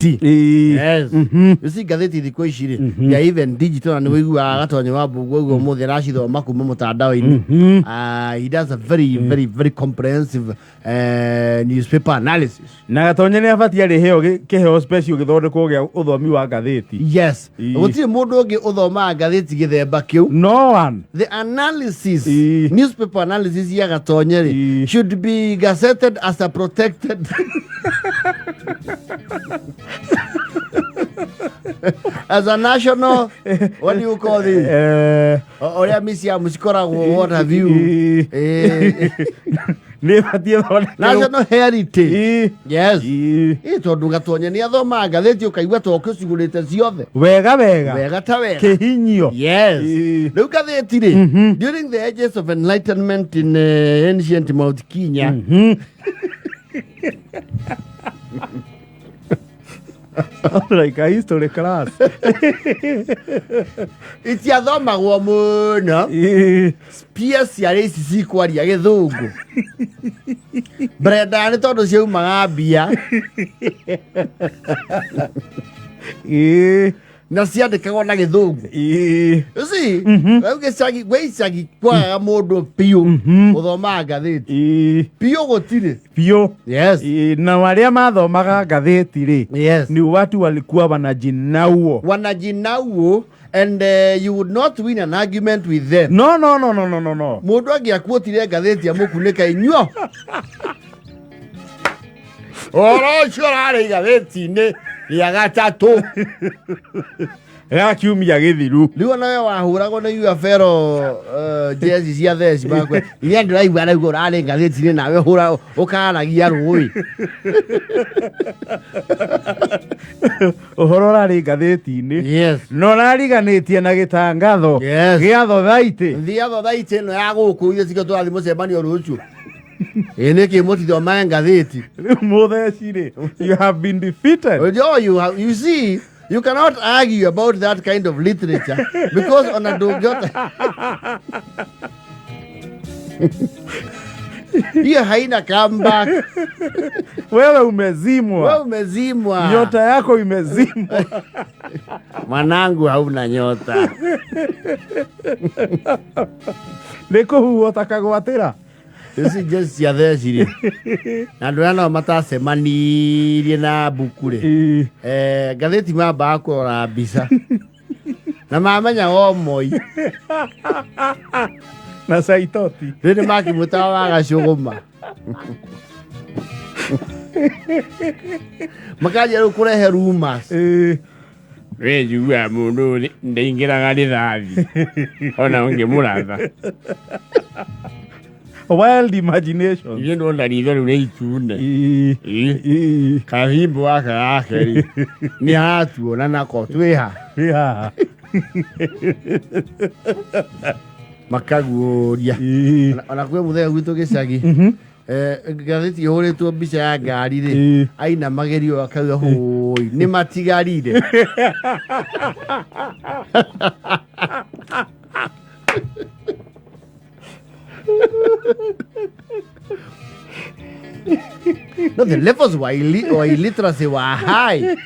Ngathĩti. Yes. You see, ngathĩti thikũ ici rĩ, they are even digital, na nĩ wĩiguaga Gatonye wa Mbugua ũguo ũmũthĩ aracithoma kuma mũtandao-inĩ. Ah, he does a very very very comprehensive newspaper analysis. Na Gatonye nĩ abatie arĩheo kĩheo special gĩthondekwo gĩa ũthomi wa ngathĩti. Yes. Gũtirĩ mũndũ ũngĩ ũthomaga ngathĩti gĩthemba kĩu. No one. The analysis, newspaper analysis ya Gatonye rĩ, should be gazetted as a protected as a national, what do you call this? Ũrĩa museum cikoragwo, what have you. Nĩ ĩbatiĩ ĩthondekerwo. National heritage. Yes. Ĩĩ. Ĩ, tondũ Gatonye nĩ athomaga ngathĩti ũkaigua ta ũkĩcigũrĩte ciothe. Wega wega. Wega ta wega. Kĩhinyio. Yes. Rĩu ngathĩti rĩ, during the ages of enlightenment in ancient Mount Kenya, Like a history class. Itiathomagwo mũno. Spia ciarĩ ici cikwaria gĩthũngũ mbere ndaya nĩ tondũ ciaumaga mbia na ciandĩkagwo na gĩthũngũ. You see, rĩu gĩcagi gwĩ icagi kwagaga mũndũ biũ ũthomaga ngathĩti. Biũ gũtirĩ. Biũ. Yes. Ĩĩ, na arĩa mathomaga ngathĩti rĩ, ni watu walikuwa wanajinauo. Wanajinauo and you would not win an argument with them. No, no, no, no, no, no, no. Mũndũ angĩakuotire ngathĩti amũkunĩka inyuo, ũhoro ũcio ũrarĩ igathĩti-inĩ rĩa gatatũ ga kiumia gĩthiru. Rĩu ona we wahũragwo nĩ UFL, jezi cia theci makwe iria ndĩraigua araigua ũrarĩ ngathĩti-inĩ, nawe hũra ũkaragia rũĩ. Ũhoro ũrarĩ ngathĩti-inĩ na ũrariganĩtie na gĩtangatho gĩa thothaitĩ. Thia thothaitĩ ĩno ya gũkũ ithuĩ cikio tũrathiĩ mũcemanio rũciũ, ĩ nĩkĩ mũtithomae ngathĩti? Rĩu mũtheci rĩ, you have been defeated. Oh, you see, you cannot argue about that kind of literature because ona ndũngĩhota, hiyo haina comeback. Wewe umezimwa. Wewe umezimwa. Nyota yako imezimwa. Mwanangu, hauna nyota. Nĩ kũhuhwo ta kagwatĩra. Ici jezi cia theci rĩ, na andũ arĩa nao matacemanirie na mbuku rĩ, ngathĩti mambaga kũrora mbica na mamenya wo Moi na Saitoti. Rĩu nĩ makĩmwĩtaga wa gacũgũma, makanjia rĩu kũrehe rumors. We njiguaga mũndũ ndaingĩraga rĩthathi ona ũngĩmũratha. Wild imagination. Ithuĩ ndona ritho rĩu nĩ itune. Kahimbo gaka gake rĩ, nĩ haratuona nako twĩha. Twĩ haha. Makaguũria. Ona kwĩ mũthenya gwitũ gĩcagi, ngathĩti ĩhũrĩtwo mbica ya ngari rĩ, aina magerio akauga hũi nĩ matigarire. No, the levels were illiteracy were high.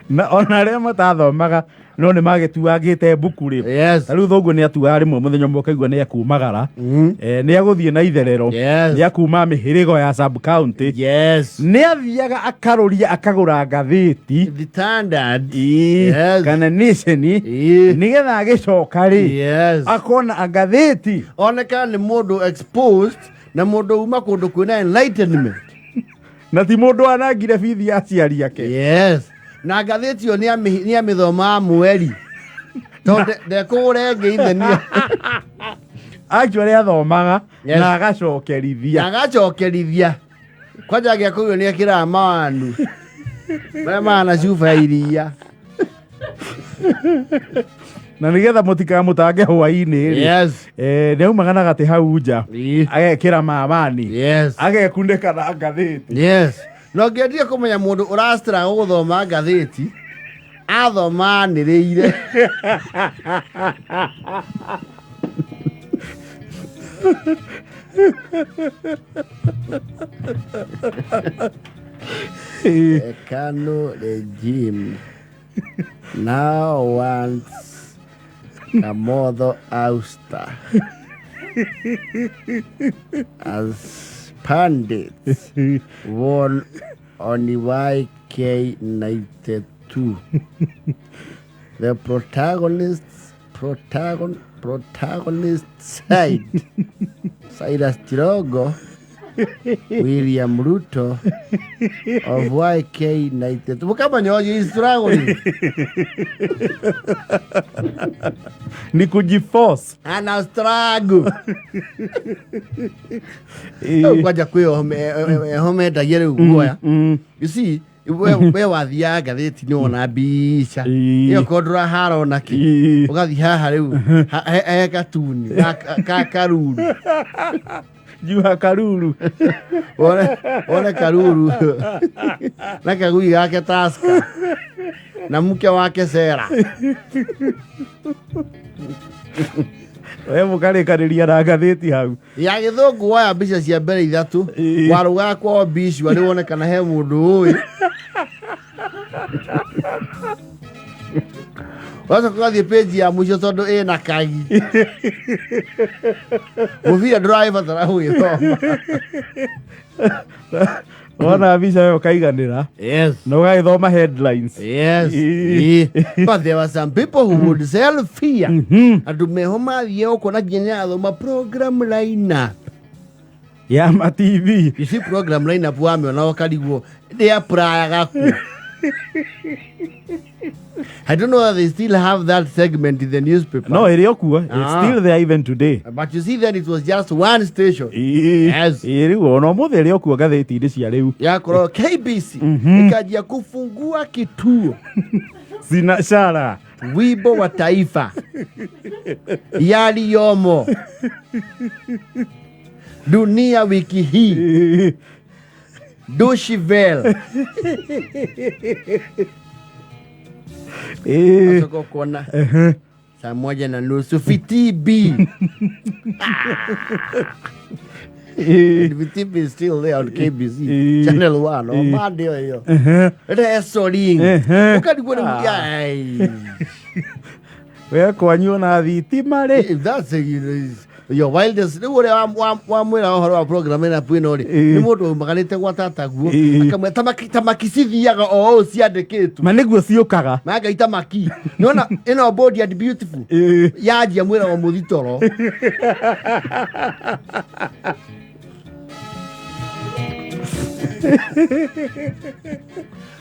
Na ona arĩa matathomaga no nĩ magĩtuangĩte mbuku rĩ, ta rĩu thoguo nĩ atuaga rĩmwe mũthenya ũmwe ũkaigua nĩ ekumagara, nĩ egũthiĩ na itherero, nĩ akuma mĩhĩrĩgo ya sub county, nĩ athiaga akarũria akagũra ngathĩti. The Standard. Kana Nation, nĩgetha agĩcoka rĩ, akona ngathĩti. Oneka nĩ mũndũ exposed na mũndũ uma kũndũ kwĩna enlightenment. Na ti mũndũ anangire bithi ya aciari ake. Yes, na ngathĩti ĩyo nĩ amĩthomaga mweri tondũ ndekũgũra ĩngĩ ithe nĩ Actually athomaga na agacokerithia. Na agacokerithia kwanja angĩakũgio nĩ ekĩraga mawanu marĩa mahana cuba ya iria. Na nĩgetha mũtikamũtange hwainĩ rĩ, nĩ aumaga na gatĩ hau nja, agekĩra mawani, agekunĩka na ngathĩti. Yes, na ũngĩendire kũmenya mũndũ ũrastruggle gũthoma ngathĩti, athoma anĩrĩire. The Kanu regime now wants Kamotho ouster as pundits won on YK92. The protagonist side, Cyrus Jirongo, William Ruto of YK92. Mukamanya is struggling. Ni kujiforce. Ana struggle. Kwaja kwio home ndagia riu guoya. You see, we wathiaga ngathĩti nĩ wona mbica ĩyo ko ndũrahara ona kĩ ũgathiĩ haha rĩu he katuni ka karuru Juha karuru wone karuru na kagui gake Tusker na mke wake Sera we mũkarĩkanĩria na ngathĩti hau ya gĩthũngũ woya mbica cia mbere ithatũ warũgaga kwa mbici warĩ wone kana he mũndũ ũĩ wacoka ũgathiĩ page ya mũico tondũ ĩna kagi mũbira ndũragĩbatara gũgĩthoma wona mbica ĩyo ũkaiganĩra. Yes. Na ũgagĩthoma headlines. Yes. But there were some people who would sell fear. Andũ meho mathiĩ ũkona nginya athoma program lineup ya ma TV. You see program lineup wamĩona ũkarigwo nĩ apply ku. I don't know whether they still have that segment in the newspaper. No, ĩrĩ o kuo. It's still there even today. But you see then it was just one station. Yes. Rĩu ona ũmũthĩ ĩrĩ o kuo ngathĩti-inĩ cia rĩu. Yakorwo KBC ikaanjia kufungua kituo Zinashara wimbo wa taifa yaliyomo dunia wiki hii Doshivel. Asoko kuona saa 1:30 Fitibi. Fitibi is still there on KBC Channel 1 o Monday hiyo. Wrestling. Ukarigwo nĩ mũkia. We kwanyu na thitima rĩ. That's your wildest rĩu ũrĩa wamwĩra ũhoro wa program ĩno ĩno rĩ nĩ mũndũ umaganĩte gwa tataguo akamwĩra tamaki cithiaga o ũũ ciandĩkĩtwo ma nĩguo ciũkaga mangai tamaki nĩwona ĩno bold and beautiful yanjia mwĩra wa mũthitoro.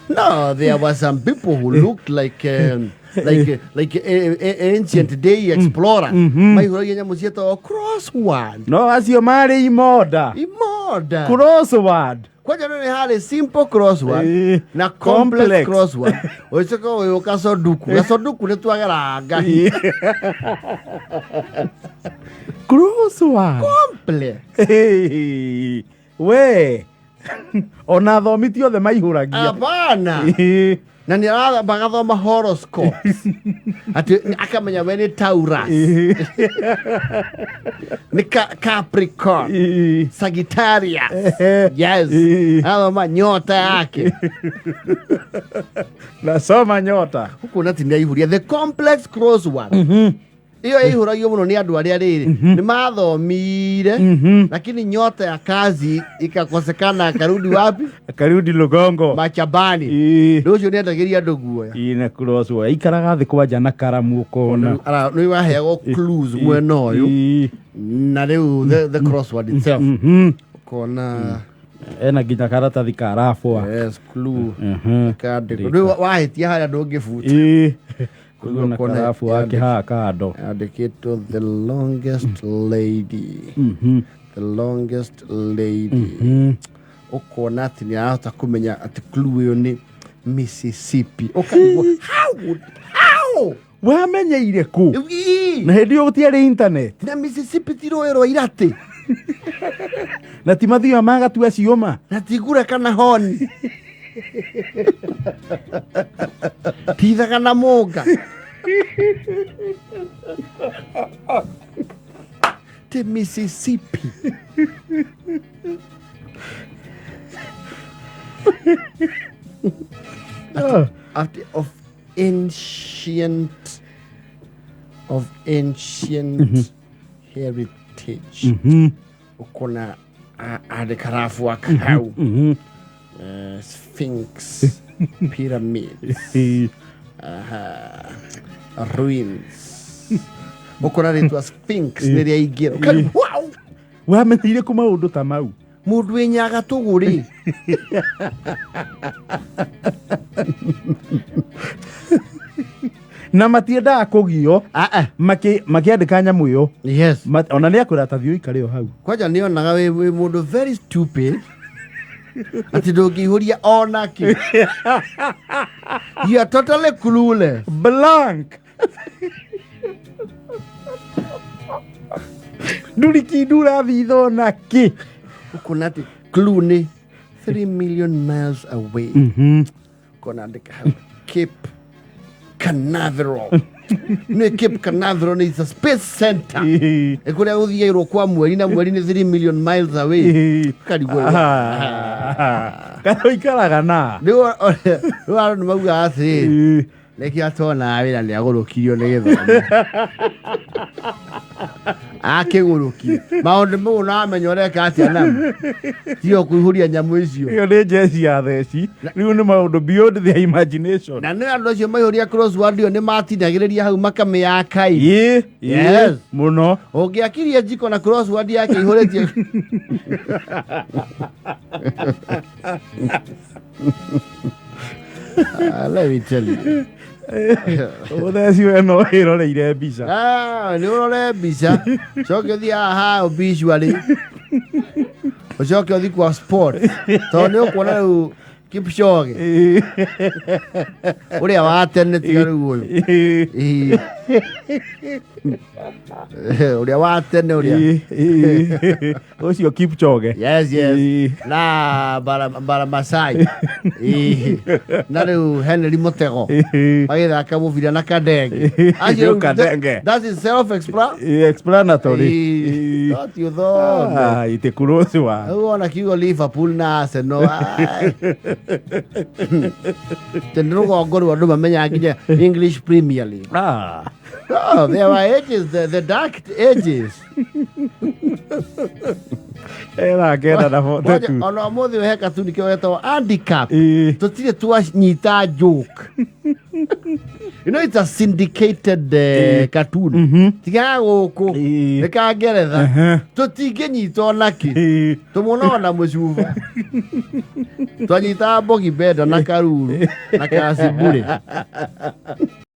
No, there were some people who looked like ancient day explorers. Maihũragia nyamũ ciĩtagwo crossword. No acio marĩ imoda. Imoda. Crossword. Kwanja nĩ harĩ simple crossword na complex crossword. Ũcoka ũgĩũka soduku. Gacoduku nĩ twagera ngai. Crossword. Complex. We. Ona athomi ti othe maihũragia. Hapana. Na nĩ aragathoma horoscopes. Ati akamenya we nĩ Taurus. Nĩ Capricorn. Sagittarius. Yes. Arathoma nyota yake. Nasoma nyota. Huku nati nĩ aihũria the complex crossword. Iyo yaihũragio mũno nĩ andũ arĩa rĩrĩ nĩ mathomire lakini nyota ya kazi ikakosekana akarudi wapi? Akarudi Lugongo. Machabani. Rĩu ũcio nĩendagĩria andũ guoya. Na crossword aikaraga thĩ kwanja na karamu ũkona. Nĩ waheagwo clues mwena ũyũ na rĩu the crossword itself ũkona ena nginya karatathi ka rabwa. Yes, clue. Kandĩkwo. Rĩu wahĩtia harĩa ndũngĩbuta. Kuna karafu wake haha kando andĩkĩtwo the longest lady. The longest lady. Ũkona atĩ nĩ arahota kũmenya atĩ clue ĩyo nĩ Mississippi. Ũkarigwo how wamenyeire kũ na hĩndĩ ĩyo gũtiarĩ internet na Mississippi ti rũĩ rwa iratĩ na ti mathiaga magatua ciũma na ti ngura kana honi tithaga na mũnga ti Mississippi. Atĩ of ancient heritage. Ũkona andĩka rabu hau. Sphinx, pyramids, ruins. Ũkona rĩtwa Sphinx nĩ rĩaingĩra. Wow! Wamenyeire kũ maũndũ ta mau? Mũndũ wĩ nyaga tũgũ rĩ. Na matiendaga kũgio. Ah, ah. Makĩandĩka nyamũ ĩyo. Ona nĩ akwĩra ta thiĩ ũikare o hau. Kwanja nĩ onaga wĩ mũndũ very stupid atĩ ndũngĩihũria ona kĩ. You are totally clueless. Blank. Ndũrĩ kĩndũ ũrathitha ona kĩ. Ũkona atĩ clue nĩ 3 million miles away. Ũkona andĩka hau Cape Canaveral. Nĩ Cape Canaveral nĩ a space center. Nĩ kũrĩa gũthiagĩrwo kwa mweri na mweri nĩ 3 million miles away. Karigwo. Kana ũikaraga na Rĩu andũ nĩ maugaga atĩrĩrĩ, nĩkĩo atonaga wĩra nĩ agũrũkirio nĩ gĩthomo. Akĩgũrũkio maũndũ mau namenya ũreka atĩa namo, tiyo kũihũria nyamũ icio. Ĩyo nĩ njeci ya theci, rĩu nĩ maũndũ beyond their imagination. Na nĩ andũ acio maihũria crossword ĩyo nĩ matinagĩrĩria hau makamĩaka. Ĩ. Yes. Mũno. Ũngĩakirie njiko na crossword yake ihũrĩtie. Ah, let me tell you. Ũtheci we no ĩroreire mbica. Ah, nĩ ũrore mbica, coke ũthiĩ haha obituary, ũcoke ũthiĩ kwa sport, tondũ nĩ ũkuona rĩu Kipchoge ũrĩa wa tene, tiga rĩu ũyũ. Ĩĩ. Ũrĩa wa tene ũrĩa. Ũcio Kipchoge. Yes. Na bara bara Masai. Ĩĩ. Na rĩu Henry Mutego agĩthaka mũbira na Kadenge. Acio rĩu Kadenge. That is self Explanatory. Ti ũthome. Ah, itikurũci wa Rĩu wona kiugo Liverpool na Arsenal, ai. Tene rũgongo rwa andũ mamenyaga nginya English Premier League. Oh, there were ages, the dark ages. Era kenda na 42. Kwanja, ona ũmũthĩ ũhe katuni kĩo getagwo handicap. Tũtirĩ twanyita joke. It's a syndicated cartoon. Tigaga gũkũ. Nĩ ka Ngeretha. Tũtingĩnyita onakĩ. Tũmuonaga na mũcuba. Twanyitaga Bogi Benda na Karuru na Kasibure.